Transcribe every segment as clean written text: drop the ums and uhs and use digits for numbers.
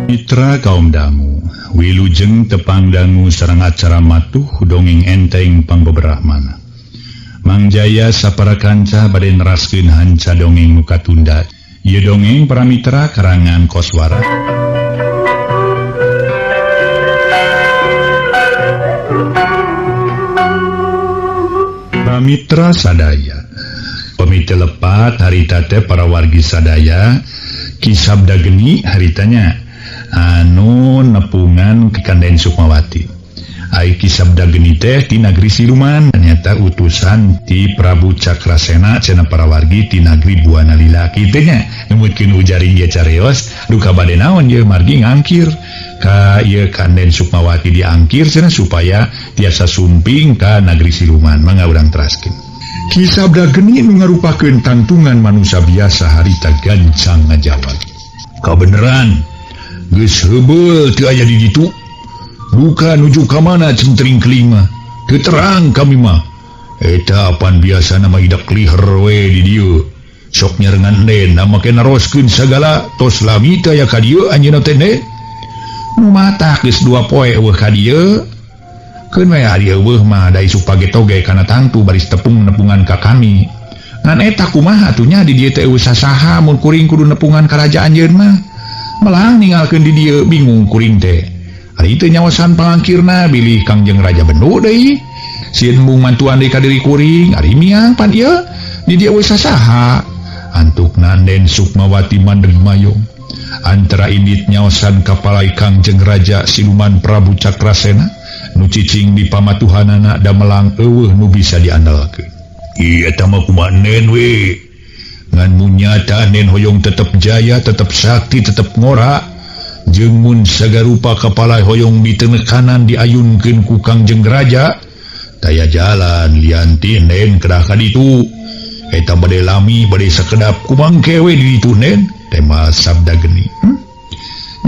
Mitra kaum dangu, wilujeng tepang dangu sareng acara matuh dongeng enteng pangbeberahmana. Mang Jaya sapara kanca bade neraskeun hanca dongeng nu katunda. Ieu dongeng para mitra karangan Koswara. Para mitra sadaya, pamit lepat harita teh para wargi sadaya, Ki Sabda Geni haritanya anu nepungan ke Kanden Sukmawati. Ai Ki Sabda Geni teh ti nagri siluman, ternyata utusan ti Prabu Cakrasena cenah para wargi ti nagri Buana Lila. Kitu nya numutkeun ujaring ieu careos duka bade naon ieu margi ngangkir ka ieu Kanden Sukmawati diangkir cenah supaya tiasa sumping ka nagri siluman. Mangga urang teraskeun. Ki Sabda Geni nu ngarupakeun tangtungan manusia biasa harita gancang ngajawab. Kabeneran geus heubeul teu aya di ditu. Duka nuju ka mana centring keling mah. Teu terang kami mah. Eta apan biasana mah idak liher we di dieu. Sok nyarengan den make naroskeun sagala tos lami teu aya ka dieu anjeunna teh ne. Nu matak geus 2 poe eueuh ka dieu. Keun we ari eueuh mah da isuk pagetoge kana tangtu baris tepung nepungan ka kami. Ngan eta kumaha atuh nya di dieu teh eueuh sasaha mun kuring kudu nepungan karajaan anjeun mah. Melang ninggalkeun di dieu bingung kuring teh. Ari teu nyawasan pangangkirna bilih Kangjeng Raja Bendu deui. Sieun mung mantuan deui ka diri kuring, ari miang pan ieu di dieu eueuh sasaha. Antukna Den Sukmawati mandeg mayong. Antara indit nyaosan kapalai Kangjeng Raja siluman Prabu Cakrasena nu cicing di pamatuhanana damelang eueuh nu bisa diandalkeun. Ieu eta mah kumaha nen we. Ngan mun nyata nen hoyong tetep jaya, tetep sakti, tetep ngora. Jeung mun sagarupa kapala hoyong ditenekanan diayunkeun ku Kangjeng Raja, taya jalan lianti nen kedah ka ditu. Eta bade lami bade sakedap kumangke we di ditu nen, tema Sabda Geni.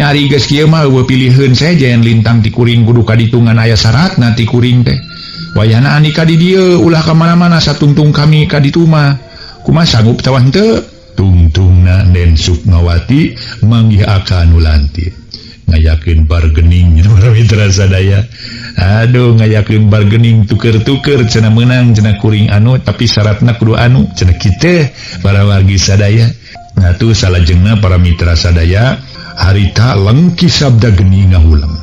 Nyari geus kieu mah eueuh piliheun sejen lintang ti kuring kudu ka ditu ngan aya syaratna ti kuring teh. Wayahna andika di dieu ulah ka mana-mana satungtung kami ka ditu mah. Kumaha sanggup tawah henteu? Tungtungna Den Sukmawati manggih aka nu lantit. Ngayakeun bargaining para mitra sadaya. Aduh ngayakeun bargaining tuker-tuker cenah meunang cenah kuring anu tapi syaratna kudu anu cenah kitu para wargi sadaya. Nah tuh salajengna para mitra sadaya harita lengki Sabda Geni ngahuleng.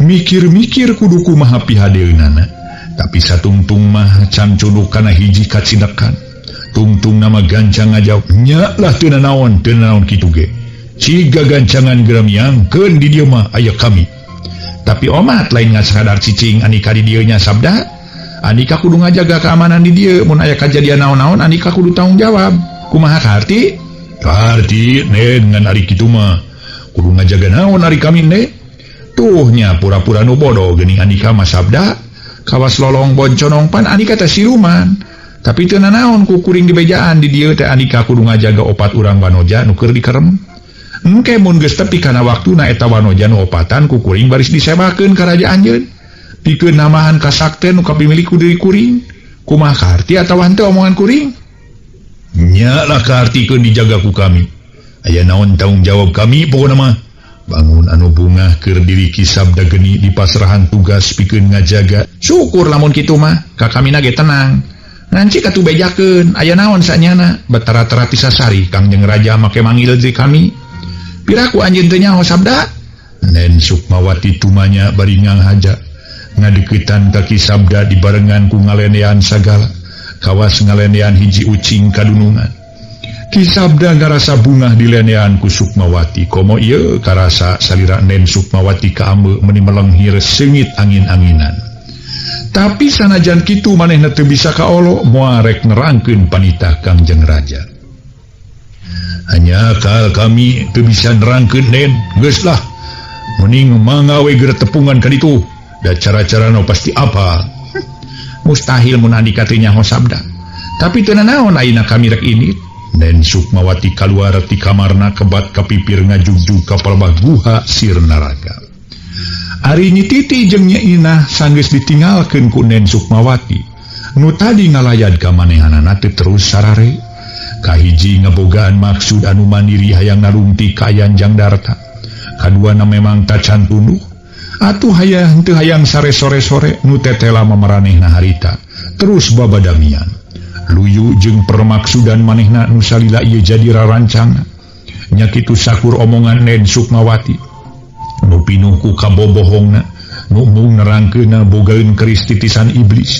Mikir-mikir kudu kumaha pihadeunana. Tapi satungtung mah can cuduk kana hiji kacinekan. Tungtung nama gancang ngajawab, nya lah teu nanaon, teu nanaon kitu ge. Ciga gancangan geramiangkeun di dieu mah aya kami. Tapi omat lain ngasakadar cicing andika di dieu nya Sabda. Andika kudu ngajaga keamanan di dieu, mun aya kajadian naon-naon andika kudu tanggung jawab. Kumaha kaharti? Kaharti nen ngan ari kitu mah. Kudu ngajaga naon ari kami ne? Tuh nya pura-pura nu bodoh geuning andika mah Sabda. Kawas lolong bonconong pan andika teh siluman. Tapi teu nanaon ku kuring dibejaan di dieu teh andika kudu ngajaga opat urang wanoja nu keur dikerem. Engke mun geus tepi kana waktuna eta wanoja nu opatan ku kuring baris disebakeun ka raja anjeun. Pikeun namahan kasakten nu kapimilik ku diri kuring. Kumaha kaharti atawa henteu omongan kuring? Nya lah kahartikeun dijaga ku kami. Aya naon tanggung jawab kami pokona mah. Bangun anu bungah keur diri Ki Sabda Geni dipasrahan tugas pikeun ngajaga. Syukur lamun kitu mah, ka kamina ge tenang. Nganci katuh bejakeun, aya naon sanyana, betara-tara tisasari Kangjeng Raja make manggil di kami. Piraku anjeun teu nyaho Sabda? Nen Sukmawati tumanya bari nganghaja. Ngadeukeutan ka Ki Sabda dibarengan ku ngalendean sagala. Kawas ngalendean hiji ucing kadunungan. Ki Sabda ngarasa bungah dilendean ku Sukmawati. Komo ieu karasa salira Nen Sukmawati kaambe meuni melenghir seungit angin-anginan. Tapi sanajan kitu manehna teu bisa kaolo moal rek nerangkeun panitah Kangjeng Raja. Hanya kal kami teu bisa nerangkeun nen, geus lah. Mending mangga we geura tepungan ka ditu. Da cara-carana pasti apa? Mustahil mun andika teu nyaho Sabda. Tapi teu nanaon ayeuna kami rek indit. Nen Sukmawati kaluar ti kamarna kebat ka pipir ngajugjug ka palebah guha Sirnaraga. Ari Nyi Titi jeung Nyi Inah sanggeus ditinggalkeun ku Nen Sukmawati. Nu tadi ngalayad ka manehanana teh terus sarare. Kahiji ngabogaan maksud anu mandiri hayang nalungti kaayaan Jang Darta. Kaduana memang tacan tunduh. Atuh hayang teu hayang sare sore-sore nu tetela mamaranehna harita. Terus babadamian. Luyu jeung permaksudan manehna nu salila ieu jadi rarancang. Nya kitu sakur omongan Nen Sukmawati. Nu pinuh ku kabobohongna, nu mung nerangkeunna bogaeun keris titisan iblis.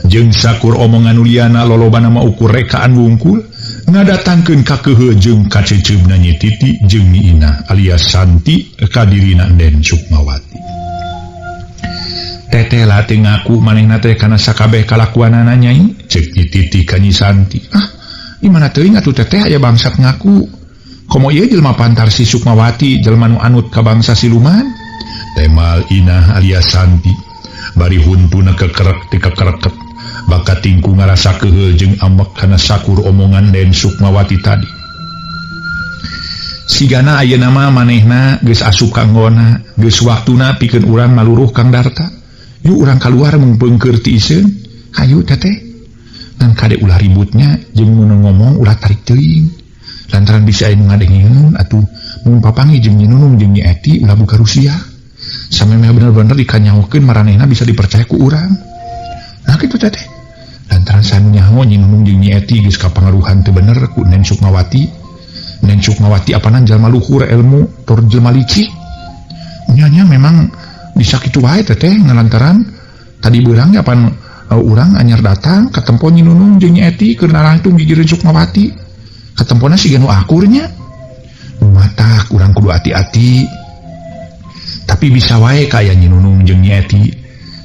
Jeung sakur omongan Uliana lolobana mah ukur rekaan wungkul ngadatangkeun kakeuheuh jeung kaceceubna Nyi Titi jeung Nyi Inah alias Santi kadirina Den Sukmawati. Teteh teu ngaku manehna teh kana sakabeh kalakuanana nyai, ceuk Nyi Titi ka Nyi Santi. Ah, di mana teuing atuh teteh aya bangsat ngaku. Komo ieu jelema pantar si Sukmawati jelema nu anut ka bangsa siluman. Temal Inah alias Santi bari huntuna kekerek ti kekereket bakat tingku ngarasa keheul jeung ambek kana sakur omongan Den Sukmawati tadi. Sigana ayeuna mah manehna geus asup ka nggona, geus waktuna pikeun urang maluruh Kang Darta. Yuk urang kaluar mung peungkeur ti iseun. Hayu teteh. Ngan kade ulah ributnya jeung mun ngomong ulah tarik teuing. Lantaran bisa aya nu ngadengeun atuh mun papanggih jeung Nyi Nunung jeung Nyi Eti ulah buka rusia. Samemeh bener-bener dikanyahokeun maranehna bisa dipercaya ku urang. Nah kitu teteh. Lantaran sanu nyaho Nyi Nunung jeung Nyi Eti geus kapangaruhan teu bener ku Nen Sukmawati. Nen Sukmawati apanan jalma luhur ilmu tur jelma licik. Nya memang bisa kitu wae teteh ngalantaran tadi beurang apan urang anyar datang katempo Nyi Nunung jeung Nyi Eti keur narangtung gigireun Sukmawati. Katempona siga nu akurnya. Matak urang kudu hati-hati. Tapi bisa wae kaya Nyi Nunung jeung Nyi Eti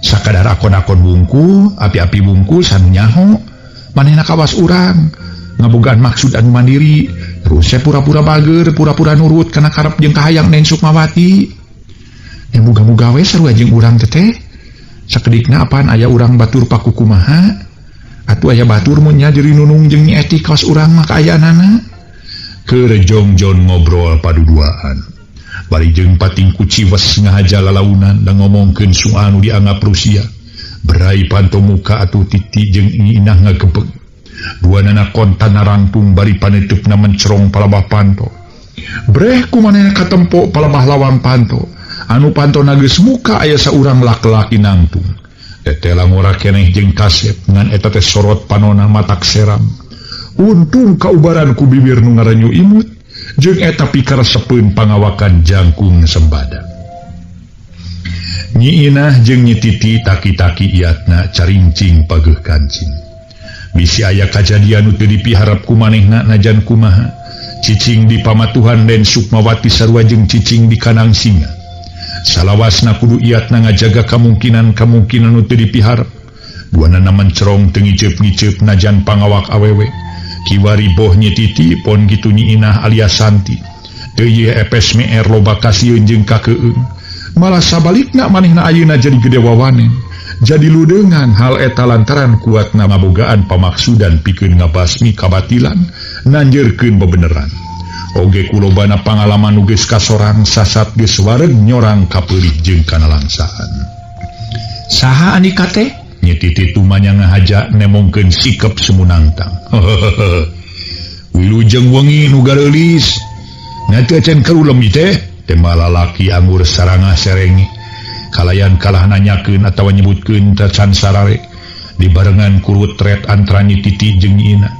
sakadar akon-akon bungkul, api-api bungkul sanu nyaho manehna kawas urang ngabogaan maksud anu mandiri. Terus saya pura-pura bager, pura-pura nurut kana karep jeung kahayang Nen Sukmawati. Ya muga-muga we sarua jeung urang teteh. Sakedikna apaan aya urang batur pakukumaha atuh aya batur mun nya jeung Nunung jeung Nyi Eti kawas urang mah kaayaanana. Keur jongjon ngobrol paduduaan. Bari jeung patingku ciwes ngahaja lalaunan dan ngomongkeun soal nu dianggap Rusia. Berai panto muka atuh Titi jeung Nyi Inah ngagebeg. Duanana kontan narangtung bari paneuteup mencerong palabah panto. Breh kumanehna katempo palabah lawang panto. Anu panto geus muka aya saurang laki-laki nangtung. Teteh langora keneh jeung kasep ngan eta teh sorot panona matak seram. Untung kaubaran ku bibir nu ngaranyu imut jeung eta pikaresepeun pangawakan jangkung sembada. Nyi Inah jeung Nyi Titi taki-taki iatna carincing pageuh kancing. Bisi aya kajadian nu teu dipiharep ku manehna najan kumaha. Cicing di pamatuhan Den Sukmawati sarua jeung cicing di kanang singa. Salawasna kudu iatna ngajaga kamungkinan-kamungkinan nu teu dipiharep. Duanana mencerong teu ngiceup-ngiceup najan pangawak awewe. Kiwari boh Nyi Titi pon kitu Nyi Inah alias Santi. Teu ieu epes meer loba kasieun jeung kakeueung. Malah sabalikna manehna ayeuna jadi gede wawanen. Jadi ludeungan hal eta lantaran kuatna ngabogaan pamaksudan pikeun ngabasmi kabatilan nanjeurkeun bebeneran. Oge kulobana pangalaman nu geus kasorang sasat geus wareg nyorang kapeulih jeung kanalangsaan. Saha Andika teh? Nyi Titi tumanya ngahaja nemongkeun sikep sumunangtang. Wilujeng wengi nu gareulis. Na teu acan karulem ieu teh? Tema lalaki anggur sarangah serengi. Kalayan kalah nanyakeun atawa nyebutkeun tacan sarare. Dibarengan kurut ret antara Nyi Titi jeung Nyi Ina.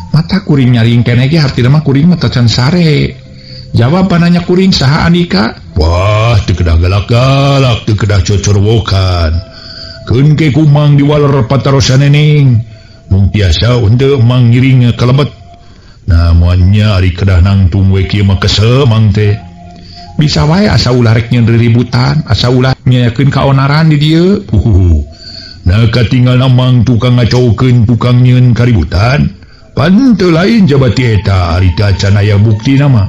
Mata kuring nyaring keneh ge hartina mah kuring mah tacan sare. Jawab pananya kuring saha Andika? Wah, teu kedah galak-galak, teu kedah cocorwokan. Keun ke kumang diwaler patarosan nening. Mung tiasa henteu mang ngiring kalebet. Nah, moalnya ari kedah nangtung we kieu mah kesel mang teh. Bisa wae asa ulah rek nyeun riributan, asa ulah nyayakeun kaonaran di dieu. Uhuhu. Nah, katinggal mang tukang ngacaukeun tukang nyeun kaributan. Pan teu lain jabati eta ari teu acan aya buktina mah.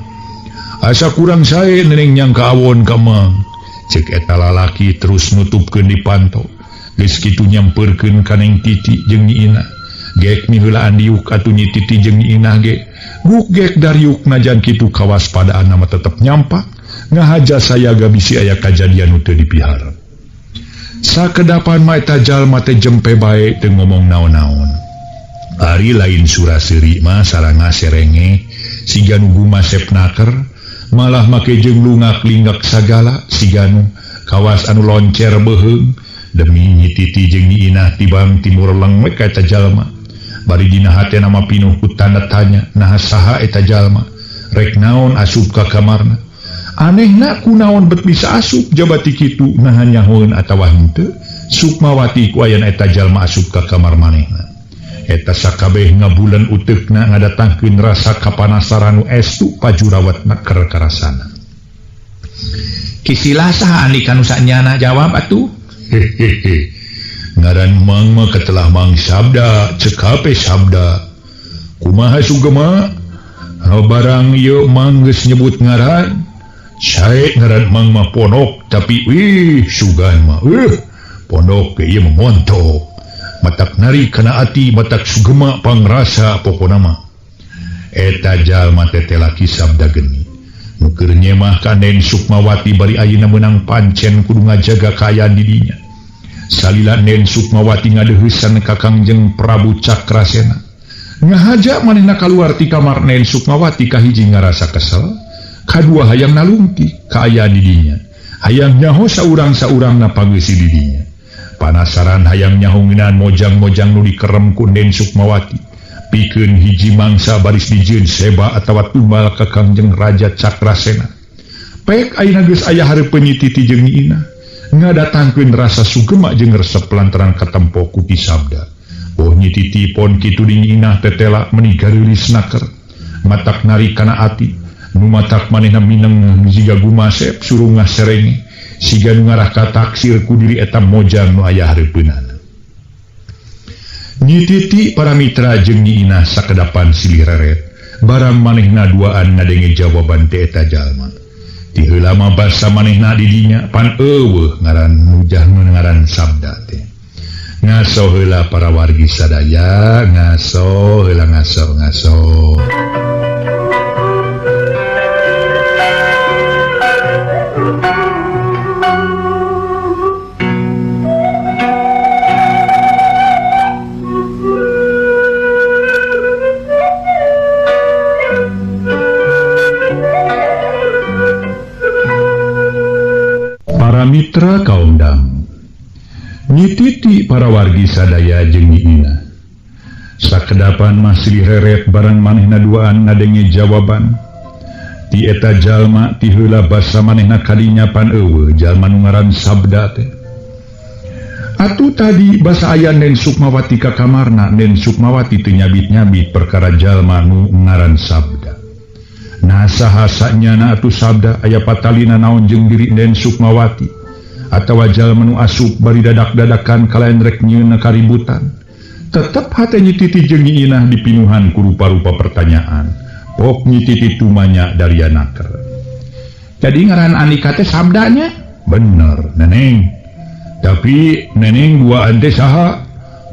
Asa kurang sae neneng nyangka awon ka mang. Ceuk eta lalaki terus nutupkeun di panto. Geus kitu nyampeurkeun ka Neng Titi jeung Nyi Inah. Gek miheulaan diuk atuh Nyi Titi jeung Nyi Inah ge. Guk gek dariuk najan kitu kawaspadaan mah tetep nyampak. Ngahaja sayaga bisi aya kajadian nu teu dipiharep. Sakedapan mah eta jalma teh jempe bae teu ngomong naon-naon. Ari lain sura seuri mah saranga serenge Siga nu gumasep naker malah make jeung lungak-lingak sagala siga nu kawas anu loncer beuheung demi Nyi Titi jeung Nyi Inah tibang timur leng we ka eta jalma. Bari dina hatena mah pinuh ku tanda tanya naha saha eta jalma rek naon asup ka kamarna. Anehna kunaon bet bisa asup jabati kitu naha nyahoeun atawa henteu Sukmawati ku ayana eta jalma asup ka kamar manehna. Eta sakabeh ngabulan uteukna ngadatangkeun rasa kapanasaran nu estu pajurawat naker karasana. Kisilah saha andika nu sanyana jawab atuh. Hehehe. Ngaran mang mah katelah Mang Sabda cekape sabda. Kumaha sugema? Barang ieu mang geus nyebut ngaran. Sae ngaran mang mah ponok tapi wih sugan mah pondok ge ieu mah montok. Matak nari kana ati matak sugema pangrasa pokona mah. Eta jalma teh laki Sabda Geni. Nu keur nyemah ka Nen Sukmawati bari ayeuna meunang pancen kudu ngajaga kaayaan di dinya. Salila Nen Sukmawati ngadeuheusan ka Kangjeng Prabu Cakrasena. Ngahaja manehna kaluar ti kamar Nen Sukmawati kahiji ngarasa kesel, kadua hayang nalungti kaayaan di dinya. Hayang nyaho saurang-saurangna pangeusi di dinya. Panasaran hayang nyaho ngeunaan mojang-mojang nu dikerem ku Nen Sukmawati. Pikeun hiji mangsa baris dijieun seba atawa tumbal ka Kangjeng Raja Cakrasena. Pek ayeuna geus aya hareupeun Nyi Titi jeung Nyi Inah. Ngadatangkeun rasa sugema jeung resep lantaran katempo ku Ki Sabda. Oh Nyi Titi pon kitu di Nyi Inah tetela meuni gareulis naker. Matak nari kana ati, nu matak manehna mineng jiga gumasep suruh ngaserenge. Siga nu ngarah ka taksir ku diri eta mojang nu aya hareupeunana. Nyi Titi para mitra jeung Nyi Inah sakedapan silih reret. Barang manehna duaan ngadenge jawaban teh eta jalma. Ti heula mah basa manehna di dinya pan eueuh ngaran nujah nu ngaran Sabda teh. Ngaso heula para wargi sadaya, ngaso heula ngaso ngaso. Para mitra kaundang, Nyi Titi para wargi sadaya jeung Nyi Inah. Sakedapan masih reret barang manehna duaan ngadenge jawaban. Ti eta jalma ti heula basa manehna kadinya pan eueuh jalma nu ngaran Sabda teh. Atuh tadi basa aya Nen Sukmawati ka kamarna, Nen Sukmawati teu nyabit-nyabit perkara jalma nu ngaran Sabda. Nah saha sanyana atuh Sabda aya patalina naon jeung diri Nen Sukmawati atawa jalma nu asup bari dadak-dadakan kalayan rek nyieun kaributan. Tetep hate Nyi Titi jeung Nyi Inah dipinuhan ku rupa-rupa pertanyaan. Pok Nyi Titi tumanya daria naker. Jadi ngaran Andika teh Sabdanya? Bener, Neneng. Tapi Neneng duaan teh saha?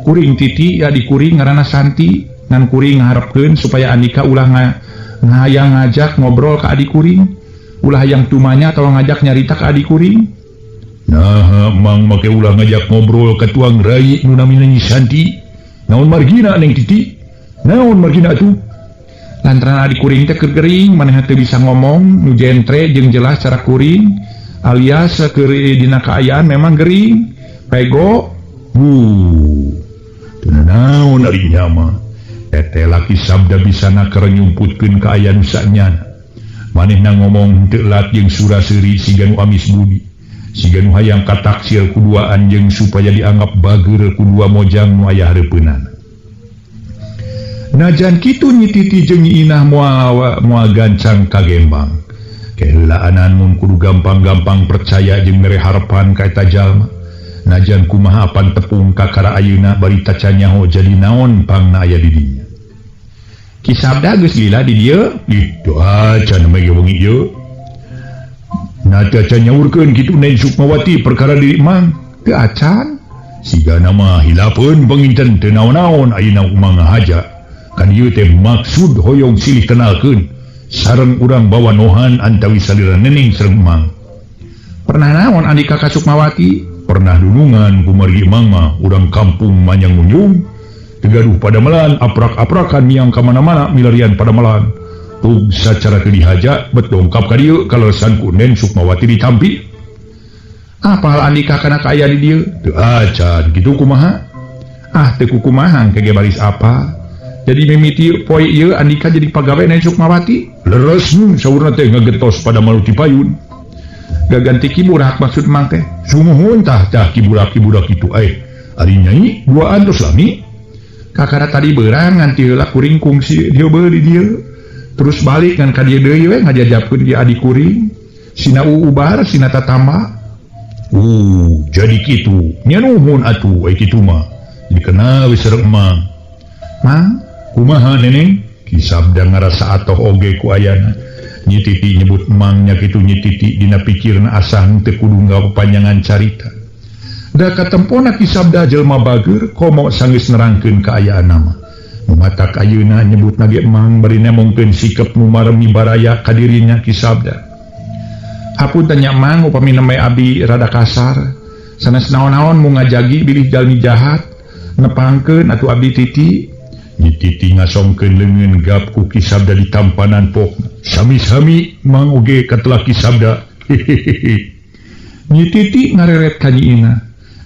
Kuring Titi ya dikuring ngaranna Santi, ngan kuring ngaharepkeun supaya Andika ulah ngahayang ngajak ngobrol ka adik kuring, ulah hayang tumanya atau ngajak nyarita ka adik kuring. Nah, mang make ulah ngajak ngobrol ka tuang rai nu namina Nyi Santi. Naon margina Neng Titi? Naon margina atuh? Lantaran adik kuring teh keur gering, manehna teu bisa ngomong nu jentre jeung jelas cara kuring, alias keur dina kaayaan memang gering. Pego. Teu naon ari nya mah. Tete laki Sabda bisa naker nyumputkeun kaayaan sanyana. Manehna ngomong teu lat jeung sura-seuri siga nu amis budi. Siga nu hayang kataksir ku duaan jeung supaya dianggap bageur ku dua mojang nu aya hareupeunana. Najan kitu Nyi Titi jeung Nyi Inah moal gancang kagembang. Keheulaanan mun kudu gampang-gampang percaya jeung mere harepan ka eta jalma. Najan kumaha apan tepung kakara ayeuna bari tacan nyaho jadi naon pangna aya di dinya. Ki Sabda geus lila di dieu? Ih, doa can mah ge wengi ieu. Nah teu acan nyaurkeun kitu Nen Sukmawati perkara diri mang. Teu acan? Sigana mah hilapeun panginten teu naon-naon ayeuna mah ngahaja. Kan ieu teh maksud hoyong silih kenalkeun sareng urang bawa nohan antawi salira Neneng sareng Mang. Pernah naon Andika ka Sukmawati? Pernah dunungan kumargi Mang mah urang kampung manyang ngunjung. Teu gaduh padamelan aprak-aprakan miang ka mana-mana milarian padamelan. Tug sacara teu dihaja bet dongkap ka dieu kaleresan ku Nen Sukmawati ditampi. Apal Andika kana kaayaan di dieu? Teu acan kitu kumaha? Ah teu kukumaha engke ge baris apa. Jadi mimiti poe ieu Andika jadi pagawe Nen Sukmawati. Leres nu saurna teh ngagetos pada malu ti payun. Gaganti Ki Burak maksud mang teh. Sumuhun tah tah Ki Burak kitu ari nyai duaan tos lami. Kakara tadi beurang nganti heula kuring kungsi dieu beuli di dieu. Terus balik ngan ka dieu deui we ngajajabkeun di adi kuring. Sina ubar sina tatamba. Jadi kitu. Nya nuhun atuh ai kitu mah. Dikenal we sareng emang. Mang, kumaha neneng? Ki Sabda ngarasa atoh oge ku ayana. Nyi Titi nyebut emangnya kitu Nyi Titi dina pikirna asa henteu kudu ngapapanjangan carita. Da katempona Ki Sabda jelema bager komo sanggeus nerangkeun kaayaan mah. Matak ayeuna nyebut nage emang bari nemongkeun sikep nu maremi baraya ka dirinya Ki Sabda. Hapunten nya mang upami nembe abi rada kasar. Sanes naon-naon mu ngajagi bilih jalmi jahat nepangkeun atuh abdi Titi. Nyi Titi ngasongkeun leungeun gap ku Ki Sabda ditampanan pokna. Sami-sami mang oge katelah Ki Sabda. Hehehe. Nyi Titi ngareret ka Nyi Inah.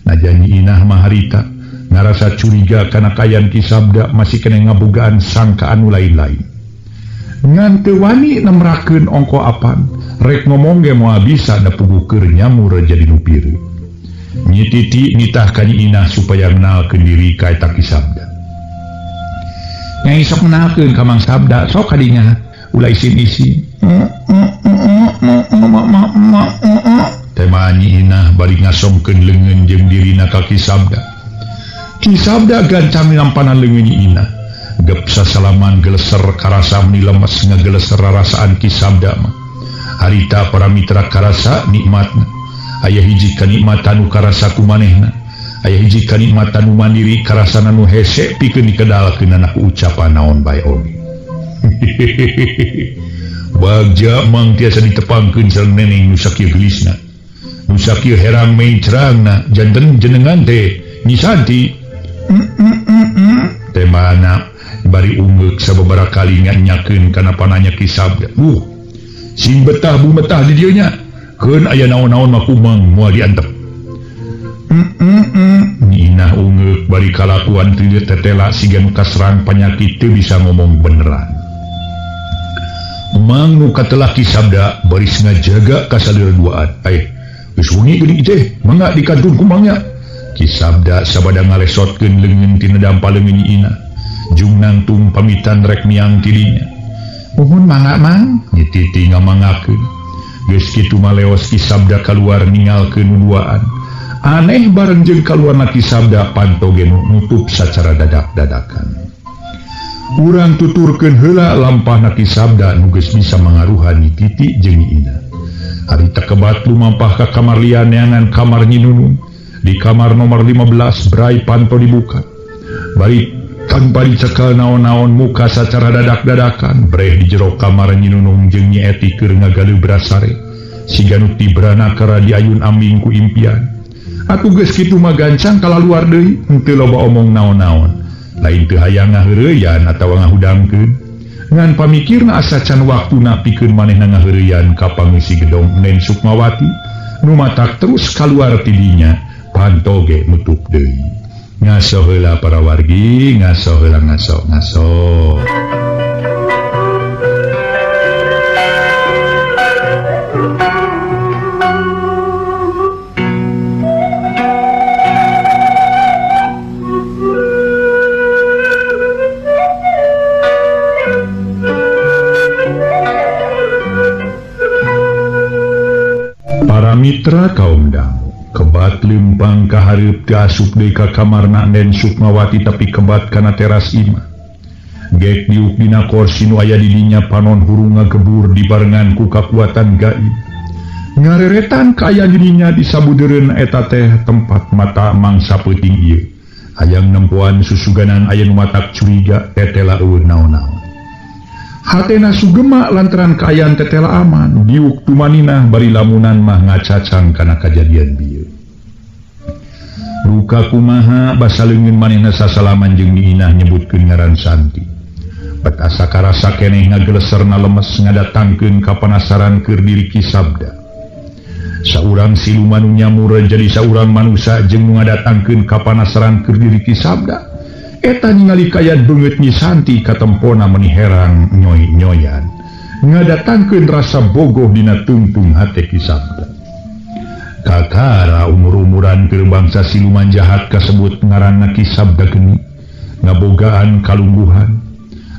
Najan Nyi Inah mah harita ngarasa curiga kana kaayaan Ki Sabda masih kena ngabogaan sangkaan nu lain-lain. Ngan teu wani nemrakeun ongko apan, rek ngomong ge moal bisa da puguh keur nyamur jadi nu pireut. Nyi Titi nitah ka Nyi Inah supaya ngenalkeun diri ka eta Ki Sabda. Nyai sok ngenalkeun ka Mang Sabda sok kadinya ulah isin-isin. Tema Nyi Inah bari ngasongkeun leungeun jeung dirina ka Ki Sabda. Ki Sabda gancang nampanan leungeun Nyi Inah. Gep sasalaman geleser karasa meni lemes ngageleser rarasaan Ki Sabda mah. Harita para mitra karasa nikmatna. Aya hiji kanikmatan nu karasa ku manehna. Aya hiji kanikmatan nu mandiri karasana nu hese pikeun dikedalkeun ku ucapan naon bae oge. Bagja mang tiasa ditepangkeun sareng neneng nu sakieu geulisna. Nu sakieu herang mencrangna janten jenengan teh Nyi Santi. Temana bari ungeuk sababaraha kali nyanyakeun kana pananya Ki Sabda. Sing betah bumetah di dieu nya. Keun aya naon-naon mah kumang moal diantep. Nyi Inah ungeuk bari kalakuan teu tetela siga nu kaserang panyakit teu bisa ngomong beneran. Mang nu katelah Ki Sabda baris ngajaga ka salira duaan. Geus wengi geuning teh, mangga dikantun kumangnya. Ki Sabda sabada ngalesotkeun leungeun tina dampa leungeun Nyi Inah. Jung nangtung pamitan rek miang tidinya. Muhun mangga mang? Nyi Titi ngamangakeun. Geus kitu maleos Ki Sabda kaluar ningalkeun nu duaan. Aneh bareng jeung kaluarna Ki Sabda panto ge nutup sacara dadak-dadakan. Urang tuturkeun heula lampahna Ki Sabda nu geus bisa mangaruhan Nyi Titi jeung Nyi Inah. Harita kebat lumampah ka kamar lian neangan kamar Nyi Nunung. Di kamar nomor 15 brai panto dibuka. Bari tanpa dicekal naon-naon muka sacara dadak-dadakan breh di jero kamar Nyi Nunung jeung Nyi Eti keur ngagaleuh brasare. Siga nu tibrana kara diayun ambing ku impian. Atuh geus kitu mah gancang kalaluar deui, henteu loba omong naon-naon. Lain teu hayang ngaheureyan atawa ngahudangkeun. Ngan pamikirna asa can waktuna pikeun manehna ngaheureyan ka pangeusi gedong Nen Sukmawati nu matak terus kaluar ti dinya. Panto ge nutup deui. Ngaso heula para wargi, ngaso heula ngaso ngaso. Para mitra kaum dangu, kebat lempang kahareup teu asup deui ka kamarna Nen Sukmawati tapi kebat kana teras imah. Gek diuk dina korsi nu aya di dinya panon hurung ngagebur dibarengan ku kakuatan gaib. Ngareretan ka aya di dinya disabudeureun eta teh tempat mata mangsa peuting ieu. Hayang nempoan susuganan aya nu matak curiga tetela eueuh naon-naon. Hatena sugema lantaran kaayaan tetela aman, diuk tumaninah bari lamunan mah ngacacang kana kajadian bieu. Duka kumaha basa leungeun manehna sasalaman jeung Nyi Inah nyebutkeun ngaran Santi. Bet asa karasa keneh ngageleserna lemes ngadatangkeun kapanasaran keur diri Ki Sabda. Saurang siluman nu nyamur jadi saurang manusa jeung nu ngadatangkeun kapanasaran keur diri Ki Sabda. Eta ningali kayan beungeut Nyi Santi katempona meuni herang nyoy-nyoyan. Ngadatangkeun rasa bogoh dina tungtung hate Ki Sabda. Kakara umur-umuran keur bangsa siluman jahat kasebut ngaranna Ki Sabda geni ngabogaan kalungguhan.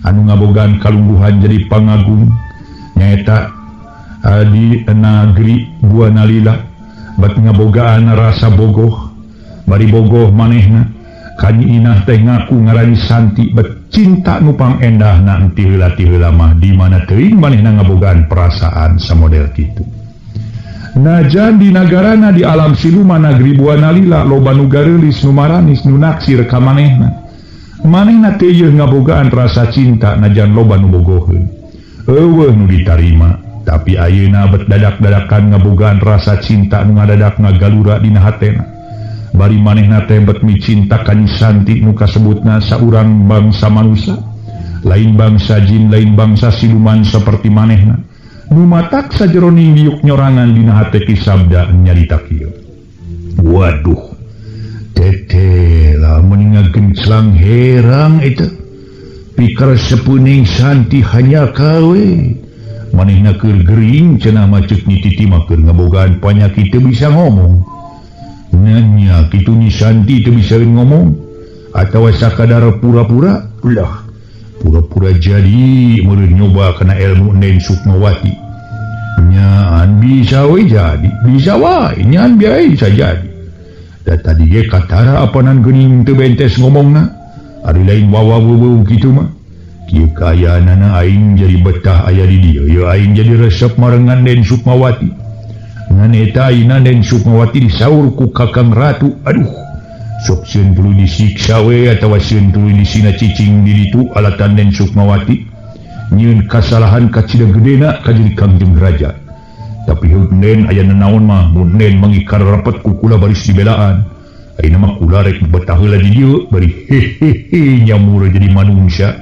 Anu ngabogaan kalungguhan jadi pangagung nyaeta di nagri Buana Lila bat ngabogaan rasa bogoh bari bogoh manehna ka Nyi Inah teh ngaku ngaran Santi bet cinta nu pangendahna henteu heula-heula mah di mana teuing manehna ngabogaan perasaan samodel kitu. Najan di nagarana di alam siluman nagri Buana Lila loba nu gareulis nu maranis nu naksir ka manehna. Manehna teh yeuh ngabogaan rasa cinta najan loba nu bogoheun. Eueuh nu ditarima, tapi ayeuna bet dadak-dadakan ngabogaan rasa cinta nu ngadadak ngagalura dina hatena. Bari manehna teh bet micinta ka Nyi Santi nu kasebutna saurang bangsa manusa, lain bangsa jin, lain bangsa siluman seperti manehna. Nu matak sajeroning diuk nyorangan dina hate Ki Sabda nyarita kieu. Waduh, teteh lah meninga genclang herang eta. Pikir sepuning Santi hanya kawe. Manehna keur gering cenah mah ceuk Nyi Titi mah keur ngabogaan panyakit teu bisa ngomong. Nanya kitu Nyi Santi teu bisa ngomong atawa sakadar pura-pura lah. Pura-pura jadi meureun nyoba kana ilmu Nen Sukmawati. Nyaan bisa we jadi, bisa wae nyaan bieu bisa jadi. Da tadi ge katara apanan geuning teu bentes ngomongna. Ari lain wawa-weuweung kitu mah. Kieu kaayaanana aing jadi betah aya di dieu. Yeuh aing jadi resep marengan Den Sukmawati. Ngan eta ayeuna Den Sukmawati disaur ku Kakang Ratu. Aduh, sok sieun tuluy disiksa we atawa sieun tuluy disina cicing di ditu alatan Den Sukmawati. Nyieun kasalahan kacida gedena ka jadi Kangjeng Raja. Tapi heut Den aya nanaon mah mun Den mangikar rapet ku kula baris dibelaan. Ayeuna mah kula rek betah heula di dieu bari hehehe nyamur jadi manungsa.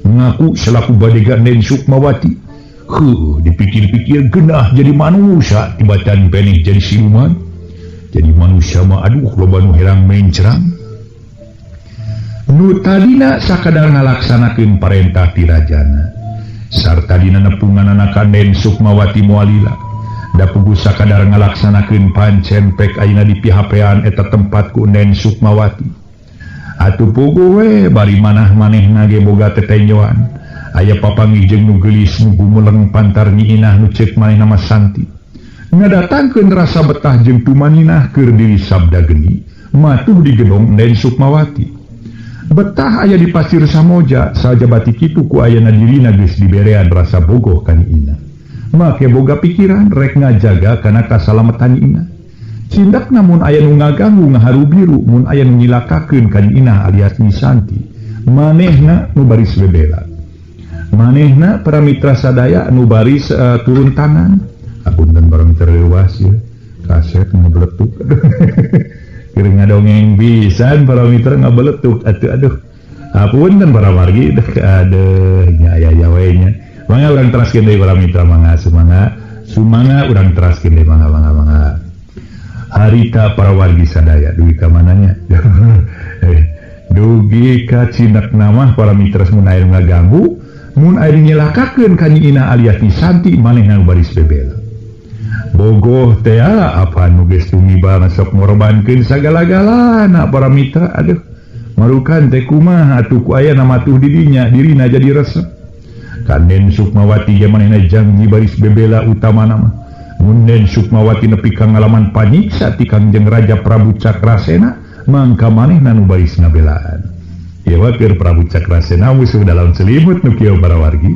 Ngaku selaku badega Den Sukmawati. Heuh, dipikir-pikir genah jadi manusia tibatan peneh jadi siluman. Jadi manusia mah aduh loba nu herang mencrang. Nu tadina sakadar ngalaksanakeun parentah ti rajana. Sarta dina nepunganana ka Den Sukmawati moalila. Da puguh sakadar ngalaksanakeun pancen pek ayeuna dipihapean eta tempat ku Den Sukmawati. Atuh puguh we bari manah manehna ge boga tetenjoan. Aya papanggih jeung nu geulis nu gumuleng pantar Nyi Inah nu ceuk manehna mah Santi. Ngadatangkeun rasa betah jeung tumaninah keur diri Sabda Geni matuh digedong Den Sukmawati. Betah aya di Pasir Samoja sajabati kitu ku ayana dirina geus diberean rasa bogoh ka Nyi Inah. Make boga pikiran rek ngajaga kana kasalametan Nyi Inah. Cindak namun aya nu ngaganggu ngaharu biru mun aya nu nyilakakeun ka Nyi Inah alias Nyi Santi. Manehna nu baris bebela. Manehna para mitra sadaya nu baris turun tangan. Apunten para mitra leuwas ye. Kaset ngebeletuk. Keur ngadongeng pisan para mitra ngabeletuk atuh aduh. Apunten para wargi aduh nya aya aya we nya. Mangga urang teraskeun deui para mitra mangga sumangga. Sumangga urang teraskeun deui mangga mangga mangga. Harita para wargi sadaya dugi ka mananya. Dugi ka cinak nama para mitra mun aya ngaganggu mun aya nyelakakeun ka Nyi Inah alias Nyi Santi manehna baris bebel. Bogoh teh apa nu geus tumiba sok ngorbankeun sagala-galana para mitra aduh. Marukan teh kumaha atuh ku aya matuh di dinya dirina jadi resep. Kan Den Sukmawati ge manehna janji baris bebela utamana mah. Mun Den Sukmawati nepi ka ngalaman panyiksa ti Kangjeng Raja Prabu Cakrasena mangka manehna nu baris ngabelaan. Ieu mah keur Prabu Cakrasena musuh dalam selimut nu kieu para wargi.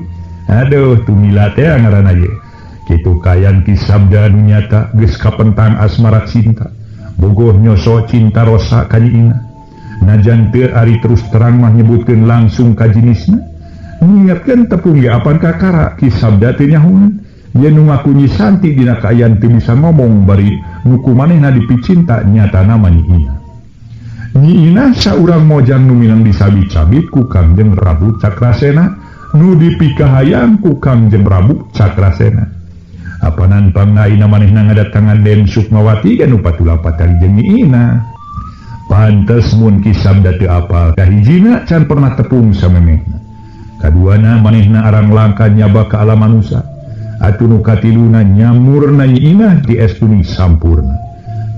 Aduh tumila teh ngaranna ge. Kitu kayan Ki Sabda nu nyata geus kapentang asmara cinta. Bogoh nyoso cinta rosa ka Nyi Inah. Najan teu ari terus terang mah nyebutkeun langsung ka jinisna. Ngingetkeun tepung ge apan kakara Ki Sabda teu nyahoan. Yen nu ngaku Nyi Santi dina kaayaan teu bisa ngomong bari nu ku manehna dipicinta nyatana mah Nyi Inah. Nyi Inah saurang mojang nu minang disabit-sabit ku Kangjeng Prabu Cakrasena nu dipikahayang ku Kangjeng Prabu Cakrasena. Apanan pangaina manehna ngadatangan Den Sukmawati nu patula patali jeung Nyi Inah. Pantes mun Ki Sabda teu apal kahijina can pernah tepung samemehna. Kaduana manehna arang langka nyaba ka alam manusa. Atuh nu katiluna nyamurna Nyi Inah diestuni sampurna.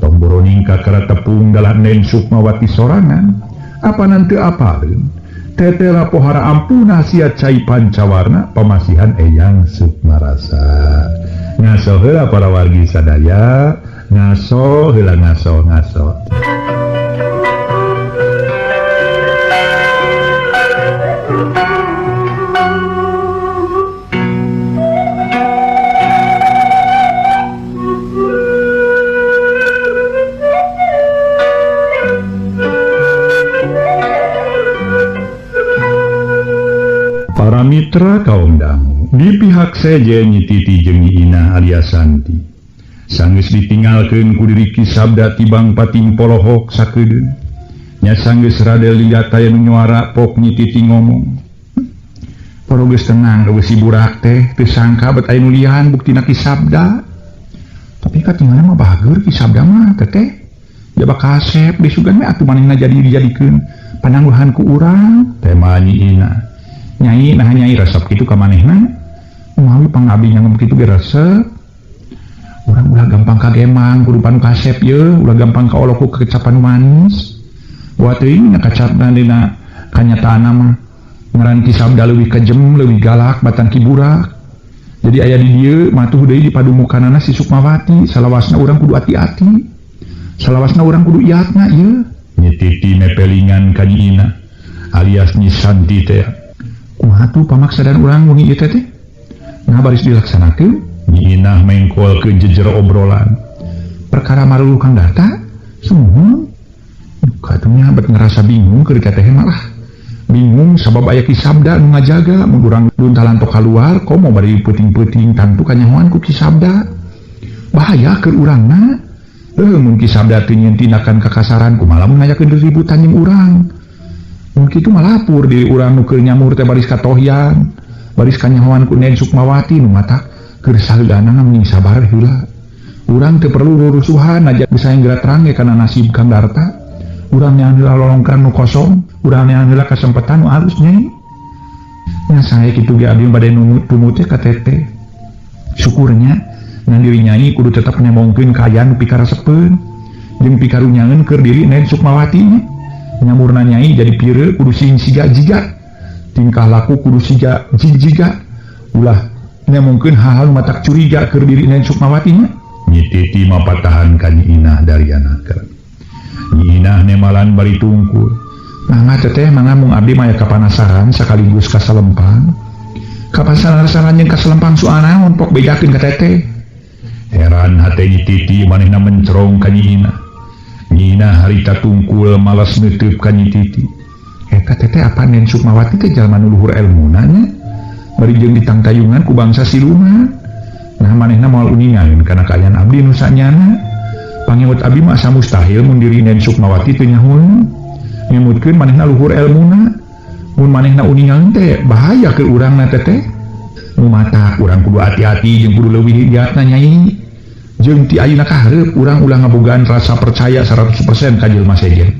Tong boroning kakara tepung dalah Den Sukmawati sorangan. Apanan teu apaleun. Tetela pohara ampuna sia cai pancawarna pamasihan Eyang Sukmarasa. Ngaso heula para wargi sadaya, ngaso heula ngaso ngaso. Para mitra kaum dangu, di pihak sejen Nyi Titi jeung Nyi Inah alias Santi. Sanggeus ditinggalkeun ku diri Ki Sabda tibang pating polohok sakedeun. Nya sanggeus rada lila taya nu nyuara pok Nyi Titi ngomong. Poro geus tenang eueuh si burak teh teu sangka bet aya nu lian buktina Ki Sabda. Tapi katingalna mah bager Ki Sabda mah teteh. Jaba kasep disugan we atuh manehna jadi dijadikeun panangguhan ku urang tema Nyi Inah. Nyai nah nyai resep kitu ka manehna mawi pangabdi nyangem kitu ge resep urang ulah gampang kagemang kudu panu kasep ye ulah gampang kaolok ku kecapan manis buat teuing na kacapna dina kanyataanna mah ngaran Ki Sabda leuwih kejem leuwih galak batan Ki Burak jadi aya di dieu matuh deui di padumukanana si Sukmawati salawasna urang kudu ati-ati salawasna urang kudu iatna ieu Nyi Titi mepelingan ka Nyi Inah alias Nyi Santi teh. Kumaha tuh pamaksadan urang wengi ieu teh? Nah baris dilaksanakeun. Nyi Inah mengkolkeun jejer obrolan. Perkara maruluh Kang Darta, sumuhun. Duka atuh nya bet ngerasa bingung keur ka teh malah. Bingung sabab aya Ki Sabda nu ngajaga mun urang luntalan tok kaluar komo bari peuting-peuting tangtu kanyahoan ku Ki Sabda. Bahaya keur urangna. Heuh mun Ki Sabda teu nyieun tindakan kakasaran kumaha lamun ngajakeun riributan jeung urang. Mun kitu mah lapur diri urang nu keur nyamur teh baris katohyan, baris kanyahoan ku Nen Sukmawati nu matak keur saheulana mending sabar heula. Urang teu perlu rurusuhan aja bisa yang geura terang ge kana nasib Kang Darta. Urang neangan heula lolongkeran nu kosong, urang neangan heula kasempatan nu alus nyai. Nya sae kitu ge abdi bade tumut teh ka teteh. Syukurnya ngan diri nyai kudu tetep nyambongkeun kaayaan nu pikaresepeun jeung pikarunyangeun keur diri Nen Sukmawati nya. Nyamurna nyai jadi pire kudu sing siga jiga tingkah laku kudu siga jig-jiga ulah nyamungkeun hal-hal nu matak curiga keur diri Nen Sukmawati nya. Nyi Titi mapatahan ka Nyi Inah dari anakeun. Nyi Inah nemalan bari tungkul. Mangga teteh mangga mung abdi mah aya kapanasaran sakaligus kasalempang. Kapanasaran jeung kasalempang soal naon pok bejakeun ka teteh. Heran hate Nyi Titi manehna mencerong ka Nyi Inah. Nyi Inah harita tungkul malas neuteub ka Nyi Titi. Eta teteh apa Nen Sukmawati teh jalma nu luhur elmuna nya? Bari jeung ditangtayungan ku bangsa siluman. Nah manehna moal uningan kana kaayaan abdi nu sanyana. Pangemut abdi mah asa mustahil mun diri Nen Sukmawati teu nyahoeun. Ngemutkeun manehna luhur elmuna. Mun manehna uningan teh bahaya ke urangna teteh. Nu matak urang kudu hati-hati jeung kudu leuwih giatna nyai. Jeung ti ayeuna ka hareup urang ulah ngabogaan rasa percaya 100% ka jelema sejen.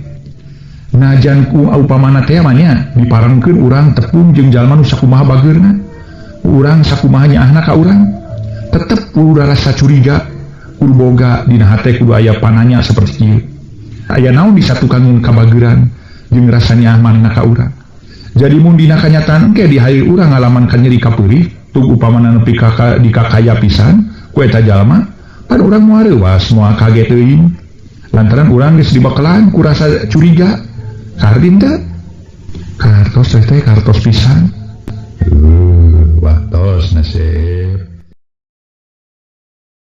Najan ku upamana teh mah nya diparengkeun urang tepung jeung jalma nu sakumaha bageurna. Urang sakumaha nyaahna ka urang. Tetep kudu rasa curiga, kudu boga dina hate kudu aya pananya saperti kieu. Aya naon disatukangeun kabageran jeung rasa nyaah manehna ka urang. Jadi mun dina kanyataan engke di hayu urang ngalaman kanyeri kapeurih, tug upamana nepi ka dikakaya pisan ku eta jalma. Pan urang moal reuwas moal kaget teuing lantaran urang geus dibekelan ku rasa curiga. Kardin teh kartos teh kartos pisan. Waktos nase.